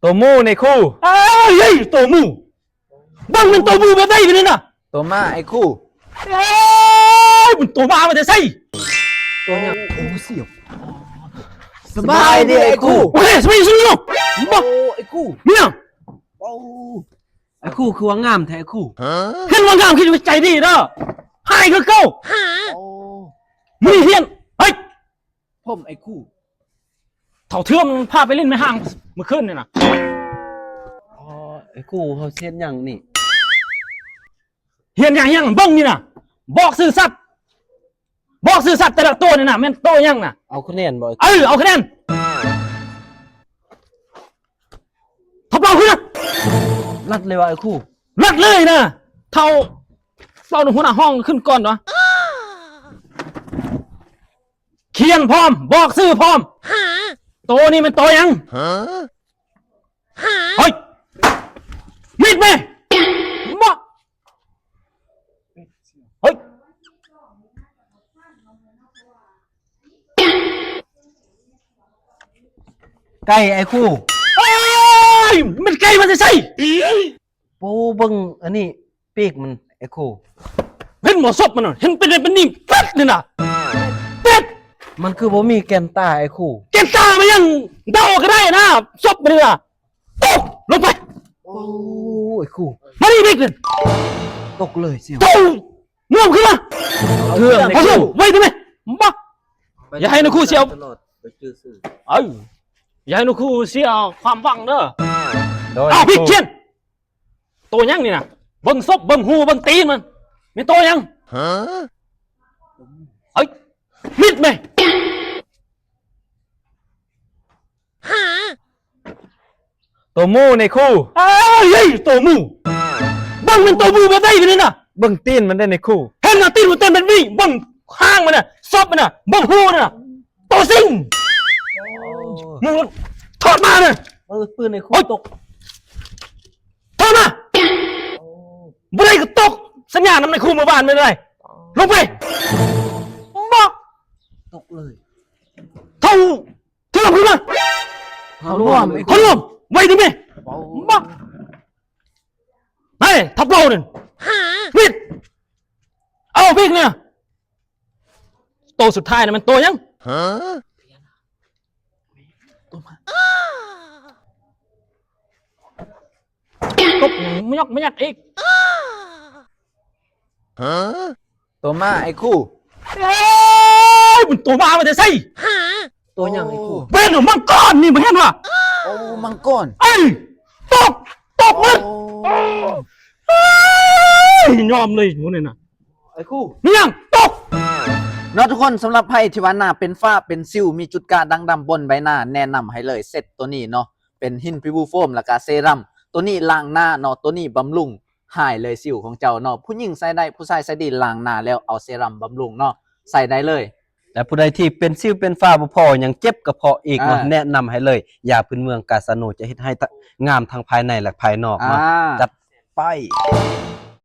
ໂຕໝູນີ້ຄູ. ເອີຍ ໂຕໝູ ເບິ່ງແມ່ນໂຕໝູແບບໃດບາດນີ້ນະ. ໂຕມ້າໄອ້ຄູ. ເອີຍ ມັນໂຕມ້າມາແຕ່ໃສ? ໂຕຫຍັງ? ໂອ້ ສຽວ. ສະບາຍດີໄອ້ຄູ. ໂອ້ຍ ສະບາຍດີເນາະ. ໂອ້ ໄອ້ຄູ ມີຫຍັງ? ໂອ້ ໄອ້ຄູຄືວ່າງາມແທ້ໄອ້ຄູ. ເຫັນວ່າງາມຄືໃຈດີເດີ ຮ້າຍຄືເກົ່າ. ໂອ້ ມື້ຮຽນ ເຮີ້ຍ ຜົມໄອ້ຄູ. ເຖົ້າເທືອມພາໄປຫຼິ້ນແມ່ຫ້າງມື້ຄືນນີ້ນະ. ອໍ ໄອ້ຄູ ເຮົາຊິເຮັດຫຍັງນີ້? ຮຽນຫຍັງ ຮຽນຫຍັງ ເບິ່ງນີ້ນະ ບອກຊື່ສັດ ບອກຊື່ສັດແຕ່ລະໂຕນີ້ນະ ແມ່ນໂຕຫຍັງນະ? ເອົາຄະແນນບໍ່? ເອີ ເອົາຄະແນນ. ທັບເລົ່າຂຶ້ນນະ. ລັດເລີຍວ່າໄອ້ຄູ? ລັດເລີຍນະ. ເຖົ້າ ເວົ້ານຳຫົວໜ້າຫ້ອງຂຶ້ນກ່ອນວະ. ຂຽນພ້ອມ ບອກຊື່ພ້ອມ. ໂຕນີ້ແມ່ນໂຕຫຍັງ? ຮະ? ເຮີ້ຍ ມິດແມ່ ບະ ເຮີ້ຍ ໄກ່ໄອ້ຄູ. ເອີຍ ມັນໄກ່ມາແຕ່ໃສ? ໂອ້ ເບິ່ງອັນນີ້ ປີກມັນໄອ້ຄູ. ເຫັນບໍ່ ສົບມັນນະ ເຫັນເປັນ ເປັນນີ້ ເປັດນີ້ນະ ເປັດ. ມັນຄືບໍ່ມີແກ່ນຕາໄອ້ຄູ? ແກ່ນຕາມັນຍັງເດົາກໍໄດ້ນະ ສົບມັນນີ້ນະ. ຕົກລົງໄປ. ໂອ້ ໄອ້ຄູ ມານີ້ເດັກນັ້ນ. ຕົກເລີຍຊິ ເຈົ້າງມຂຶ້ນມາ. ເອົາເຄື່ອງ ເອົາເຄື່ອງໄວ້ຕິແມ່. ບະ ຢ່າໃຫ້ນະຄູເສຍ ເອີ ຢ່າໃຫ້ນະຄູເສຍຄວາມຫວັງເດີ. ໂດຍ ອ້າວ ພິກຂຽນ ໂຕຫຍັງນີ້ນະ? ເບິ່ງສົບ ເບິ່ງຫູ ເບິ່ງຕີນມັນ ມີໂຕຫຍັງ? ຮະ? ເອີຍ ມິດແມ່. ໂຕໝູນີ້ຄູ. ເອີຍ ໂຕໝູ ເບິ່ງແມ່ນໂຕໝູແບບໃດບາດນີ້ນະ? ເບິ່ງຕີນມັນເດ້ນີ້ຄູ. ເຫັນນະ ຕີນມັນເຕັມແບບນີ້ ເບິ່ງຫາງມັນນະ ສົບມັນນະ ເບິ່ງຫູນະ. ໂຕຊິງ ໂອ້ ມຶງຖອດມານະ. ເອີ ປືນໄອ້ຄູ ໂອ້ຍ ຕົກ ຖອດມາ. ໂອ້ ບໍ່ໄດ້ກໍຕົກ ສັນຍານຳນາຍຄູເມື່ອວານແມ່ນໃດ? ອໍ ລົງໄປ. ບະ ຕົກເລີຍ. ເຖົ້າ ເຖົ້າລວມຂຶ້ນມາ. ເຖົ້າລວມ ເຖົ້າລວມ ໄວ້ດີແມ່. ໂອ້ ບະ ໄປ ທັບເລົ່ານັ້ນ ວິດ ເອົາພິກນີ້. ໂຕສຸດທ້າຍນະ ມັນໂຕຫຍັງ? ຮະ? ຕົບຫຍັງມະຍອກມະຍັກອີກ? ຮະ? ໂຕມ້າໄອ້ຄູ. ເອີຍ ມັນໂຕມ້າມາແຕ່ໃສ? ໂຕຫຍັງໄອ້ຄູ? ເປັນມັງກອນນີ້ ບໍ່ເຫັນວະ? ໂອ້ ມັງກອນ. ເອີຍ ຕົກ ຕົກໝົດ. ໂອ້ ເອີຍ ຍອມເລີຍໝູນີ້ນະ. ໄອ້ຄູ ມີຫຍັງ? ຕົກເນາະທຸກຄົນ. ສຳລັບໃຜທີ່ວ່າໜ້າເປັນຟ້າເປັນສິວ ມີຈຸດກະດ່າງດຳບົນໃບໜ້າ ແນະນຳໃຫ້ເລີຍເຊັດໂຕນີ້ເນາະ ເປັນຫິນພິວໂຟມ ແລ້ວກະເຊຣັມ. ໂຕນີ້ລ້າງໜ້າເນາະ ໂຕນີ້ບຳລຸງ ຫາຍເລີຍສິວຂອງເຈົ້າເນາະ. ຜູ້ຍິງໃຊ້ໄດ້ ຜູ້ຊາຍໃຊ້ດີ. ລ້າງໜ້າແລ້ວເອົາເຊຣັມບຳລຸງເນາະ ໃຊ້ໄດ້ເລີຍ. ແລະ ຜູ້ໃດທີ່ເປັນສິວເປັນຟ້າບໍ່ພໍ ຍັງເຈັບກະເພາະອີກເນາະ ອ່າ ແນະນຳໃຫ້ເລີຍ ຢາພື້ນເມືອງກາຊາໂນ ຈະເຮັດໃຫ້ ຕ- ງາມທັງພາຍໃນ ແລະ ພາຍນອກເນາະ. ອ່າ ຈັດໄປ.